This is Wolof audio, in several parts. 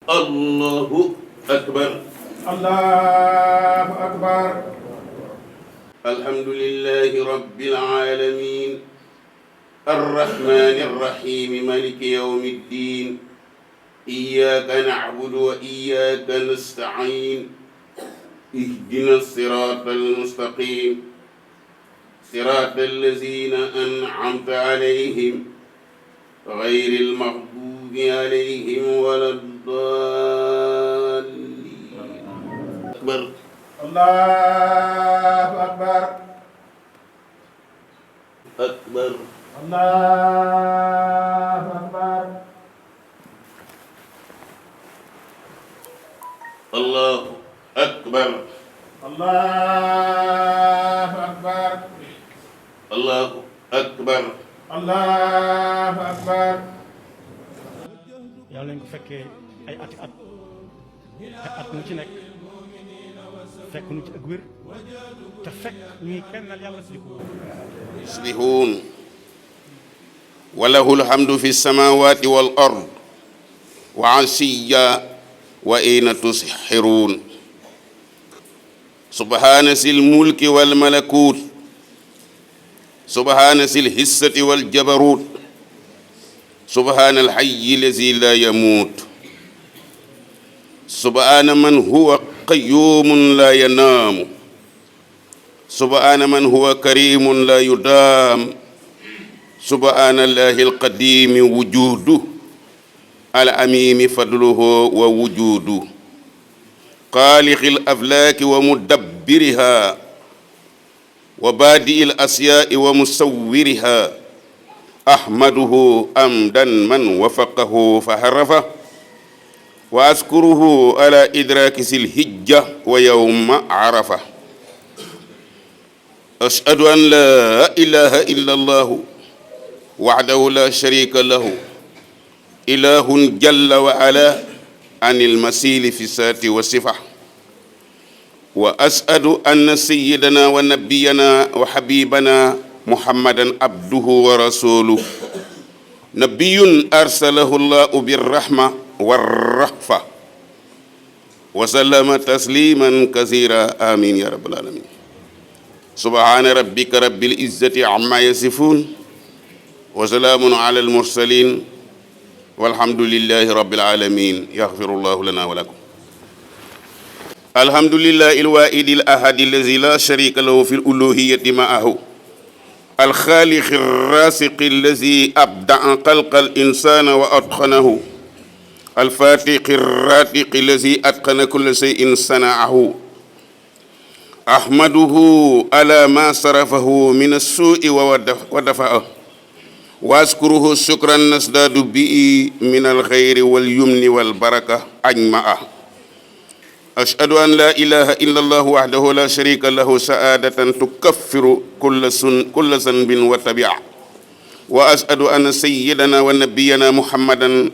الله أكبر. الله أكبر. الحمد لله رب العالمين الرحمن الرحيم مالك يوم الدين إياك نعبد وإياك نستعين اهدنا الصراط المستقيم صراط الذين أنعمت عليهم غير المغضوب عليهم ولا الضالين. أكبر. الله أكبر. أكبر. الله أكبر. الله أكبر. الله أكبر. الله أكبر. الله أكبر. yàlla nañ ko fekkee ay ati at at mu ci nekk fekk nu ci ak wér te fekk ñuy kennal yàlla si ko يصلحون وله الحمد في السماوات والأرض وعشيا وأين تسحرون سبحان ذي الملك والملكوت سبحان ذي الحسة والجبروت سبحان الحي الذي لا يموت سبحان من هو قيوم لا ينام سبحان من هو كريم لا يدام سبحان الله القديم وجوده العميم فضله ووجوده خالق الأفلاك ومدبرها وبادئ الأشياء ومصورها أحمده أمدا من وفقه فحرفه وأذكره على إدراك ذي الحجة ويوم عرفه أشهد أن لا إله إلا الله وحده لا شريك له إله جل وعلا عن المثيل في الذات والصفة وأشهد أن سيدنا ونبينا وحبيبنا محمدا عبده ورسوله نبي أرسله الله بالرحمة والرأفة وسلم تسليما كثيرا آمين يا رب العالمين سبحان ربك رب العزة عما يصفون وسلام على المرسلين والحمد لله رب العالمين يغفر الله لنا ولكم. الحمد لله الواحد الأحد الذي لا شريك له في الألوهية معه الخالق الرازق الذي أبدع خلق الإنسان وأتقنه الفاتق الراتق الذي أتقن كل شيء صنعه أحمده على ما صرفه من السوء ودفعه وأذكره شكرا نزداد به من الخير واليمن والبركة أجمعه أشهد أن لا إله إلا الله وحده لا شريك له سعادة تكفر كل ذنب وتبع وأشهد أن سيدنا ونبينا محمدا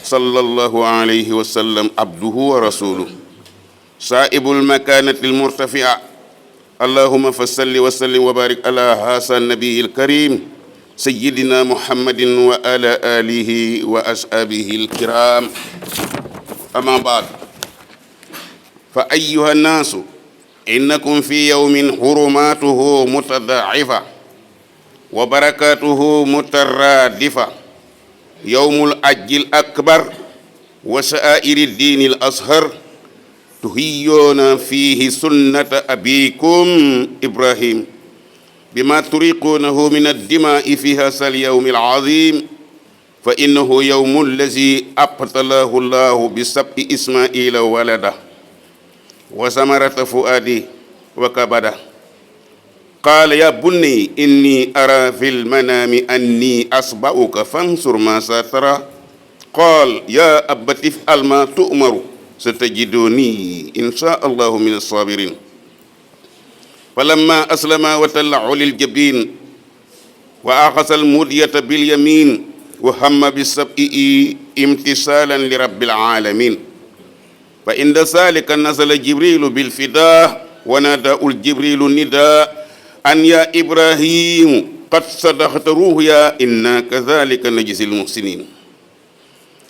صلى الله عليه وسلم عبده ورسوله صائب المكانة المرتفعة اللهم فصل وسلم وبارك على هذا النبي الكريم سيدنا محمد وعلى آله وأصحابه الكرام أما بعد فأيها الناس إنكم في يوم حرماته متضاعفة وبركاته مترادفة يوم الحج الأكبر وشعائر الدين الأزهر تحيون فيه سنة أبيكم إبراهيم بما تريقونه من الدماء في هذا اليوم العظيم فإنه يوم الذي أبطله الله بسبع إسماعيل ولده وثمرة فؤادي وكبده قال يا بني إني أرى في المنام أني أصبعك فانظر ماذا ترى قال يا أبت افعل ما تؤمر ستجدني إن شاء الله من الصابرين فلما أسلم وتلع للجبين وأخذ المدية باليمين وهم بالسبع امتثالا لرب العالمين فإن ذلك نزل جبريل بالفداء ونادى الجبريل النداء أن يا إبراهيم قد صدقت رؤيا إنا كذلك نجزي المحسنين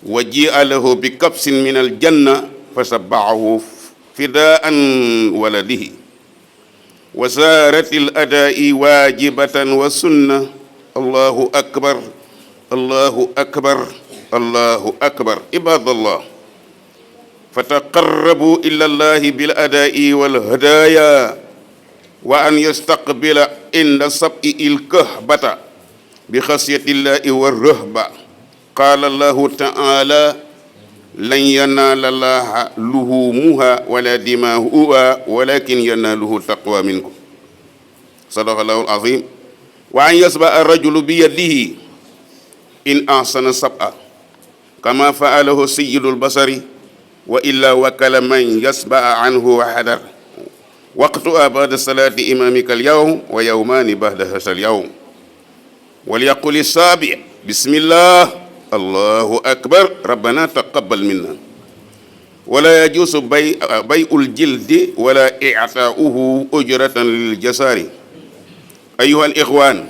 wa ji'a lahu bi kabsin min aljanna fa sabbaahu fidaan waladihi wa saarat al adaa'i waajibatan wa sunna. allahu akbar allahu akbar allahu akbar. ibadallah, fataqarrabu ila allahi bil adaa'i wal hadaaya wa an yastaqbila inda sab'i il kahbata bi xasiyati llahi wa rahba. qaala allahu ta'ala lan yanaala llaha luhumuha wala dimaahuha walakin yanaaluhu taqwa minkum. sadaqa allahu al-azim. wa an yasba'a rajulu bi yadihi in ahsana sab'a kama fa'alahu sayyidul basari wa illa wakala man yasba'a anhu wa hadar. waqtuha ba'da salati imamika al-yawm wa yawmani ba'da hasal yawm. walyaqul as-sabi' bismillah allahu akbar rabbana taqabbal minna. wala yajuusu bay'ul jildi wala i'taa'uhu ujratan lil jasari. ayyuhal ikhwan,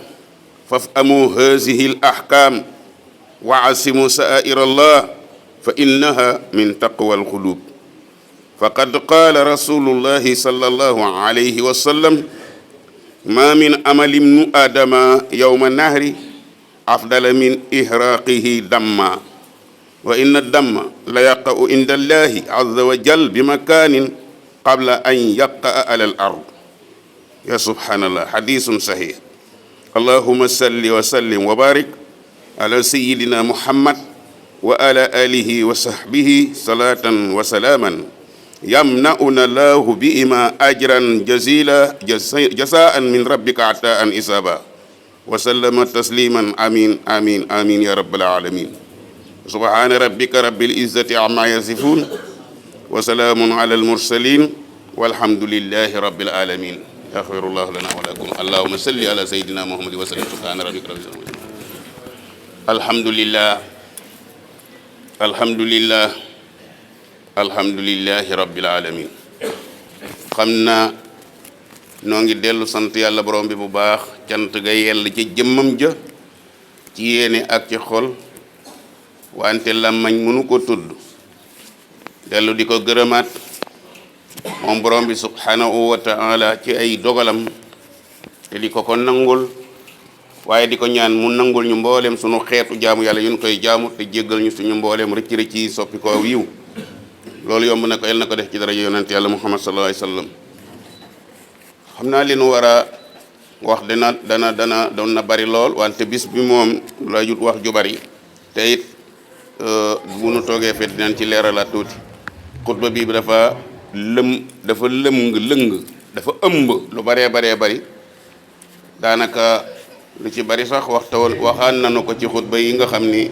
fafhamu hazihi al-ahkam wa asimu sa'air Allah fa innaha min taqwa al-qulub. faqad qala rasulullahi sallallahu alayhi wa sallam ma min amali ibni adama yawma nahri afdala min ihraqihi damma wa inna damma la yaqa'u inda allahi azza wa jal bi makanin qabla an yaqa'a ala al-ard. ya subhanallah, hadisun sahih. allahumma salli wa sallim wa barik ala sayyidina muhammad wa ala alihi wa sahbihi salatan wa salaman yamna'una lahu bi'ima ajran jazila jasaan min rabbika ataan isaba wa sallama tasliman. amin amin amin ya rabbal alamin. subhana rabbika rabbil izzati amma yasifun wa salamun ala al mursalin walhamdulillahi rabbil alamin. yaxfirullahu lana wa lakum. allahumma salli ala sayyidina muhammad wa sallim. subhana rabbika rabbil izzati. alhamdulillah alhamdulillah alhamdulillahi rabbil alamin. xam naa noo ngi dellu sant yàlla borom bi bu baax. cant ga yell ci jëmmam ja, ci yéene ak ci xol, wante làmmañ mënu ko tudd. dellu di ko gërëmaat moom borom bi subhanahu wa ta'ala ci ay dogalam te di ko nangul, waaye di ko ñaan mu nangul ñu mboolem sunu xeetu jaamu yàlla yu ñu koy jaamu te jéggal ñu suñu mboolem rëcc rëcc yi soppi ko wiiw. loolu yomb na ko, yal na ko def ci daraja yonent yàlla muhammad sallallahu alayhi wa sallam. xam naa li nu war a wax doon na bari lool, wante bis bi moom la jut wax ju bari te it bu nu toogee fet dinañ ci leeralaat tuuti. xutba bi dafa lëng dafa ëmb lu baree bari. daanaka lu ci bari sax waxaan nanu ko ci xutba yi nga xam ni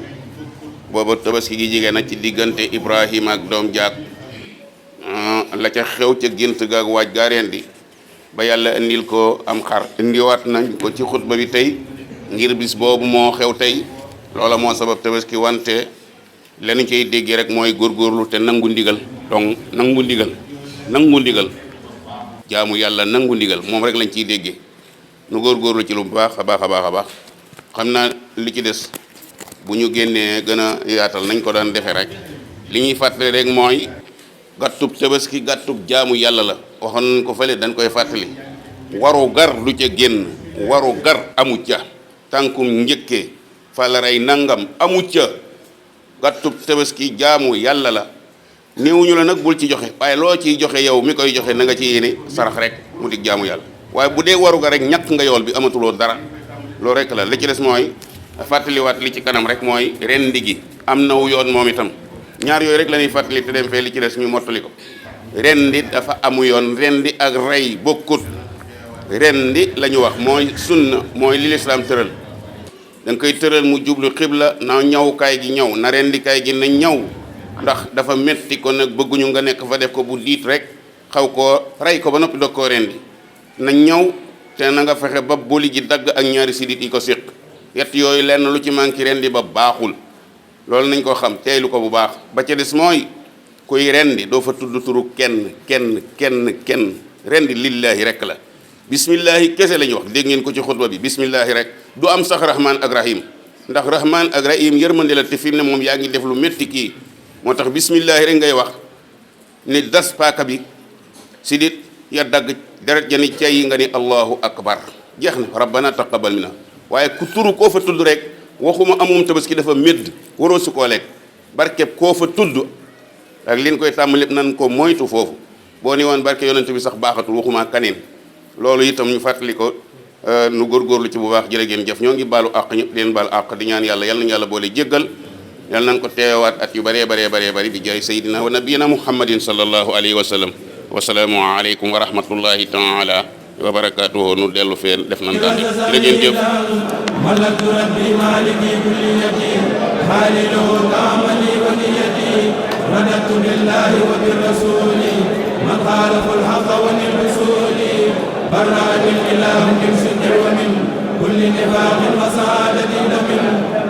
booba tabaski gi jigéen na ci diggante Ibrahima ak doom jaag la ca xew ca gént ga ak waaj gaa rendi ba yàlla indil ko am xar. indiwaat nañ ko ci xutba bi tey ngir bis boobu moo xew tey. loola moo sabab tabaski, wante lenu ciy dégg rek mooy góorgóorlu te nangu ndigal. donc nangu ndigal jaamu yàlla nangu ndigal moom rek lañ ciy déggee. nu góorgóorlu ci lu baax a baax. xam naa li ci des bu ñu génnee gën a yaatal nañ ko daan defee rek. li ñuy fàttali rek mooy gàttub tabaski gàttub jaamu yàlla la. waxoon nañ ko fële dañ koy fàttali. waru gar lu ca génn, waru gar amu ca. tànkum njëkkee fa la rey nangam amu ca. gàttub tabaski jaamu yàlla la. néewuñu la nag bul ci joxe, waaye loo ciy joxe yow mi koy joxe na nga ci yéene sarax rek mu dig jaamu yàlla. waaye bu dee waru ga rek ñàkk nga yool bi, amatuloo dara. loolu rek la. li ci des mooy fàttaliwaat li ci kanam rek mooy rendi gi am na wu yoon moom itam. ñaar yooyu rek la ñuy fàttali te dem fee li ci des ñu mottali ko. rendi dafa amu yoon. rendi ak rey bokkut. rendi la ñu wax mooy sunna, mooy li lislaam tëral. da nga koy tëral mu jublu xibla, na ñawkaay gi ñëw, na rendikaay gi na ñëw, ndax dafa metti ko nag bëgguñu nga nekk fa def ko bu diit rek xaw koo rey ko ba noppi doog koo rendi. na ñëw te na nga fexe ba boli ji dagg ak ñaari sidit yi ko séq. yett yooyu lenn lu ci manqué rendi ba baaxul. loolu nañ ko xam teeylu ko bu baax. ba ca des mooy kuy rendi doo fa tudd turu kenn. rendi lillahi rek la. bismillahi kese la ñu wax, dégg ngeen ko ci xutba bi. bismillahi rek du am sax rahman ak rahim. ndax rahman ak rahim yërmande la te fi ne moom yaa ngi def lu métti kii moo tax bismillahi rek ngay wax ni das paaka bi si dit ya dagg deret ja ni cay yi nga ni allahu akbar jeex na rabbana taqabbal minna waaye ku turu koo fa tudd rek waxuma amum tabaski dafa médd waroo su koo lekk barkeb koo fa tudd ak liñ koy tàmm lépp nan ko moytu foofu boo ni woon barke yonent bi sax baaxatul waxuma kaneen loolu itam ñu fàttali ko nu góorgóorlu ci bu baax jërë ngeen jëf ñoo ngi baalu àq ñëpp leen baalu àq di ñaan yàlla yal nañu yàlla boole jéggal yal nañ ko teewaat at yu bëree bëri bi jaay sayyidina wa nabiyina muhammadin sallallahu alayhi wa sallam wasalaamu aleykum wa rahmatullahi taala wa barakatuhu nu dellu feen def nan daal jërë ngeen jëf ملكت ربي مالكي كليتي حالله كاملي ونيتي رددت بالله وبالرسول من خالف الحق وللرسول برأني الإله من شر ومن كل نفاق وسعادة لمن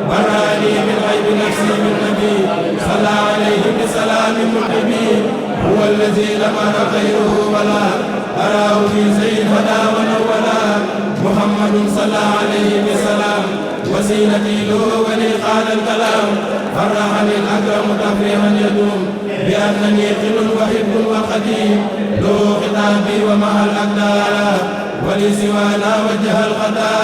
برأني من عيب نفسي من نبي صلى عليه بسلام محبي هو الذي لم أر غيره ولا أراه في زيد فدا ونولا محمد صلى عليه بسلام وسيلتي له ولي قال الكلام فرحني الأكرم تفريحا يدوم بأنني قل وحب وقديم له خطابي ومع الأقدار ولسوانا وجه القدار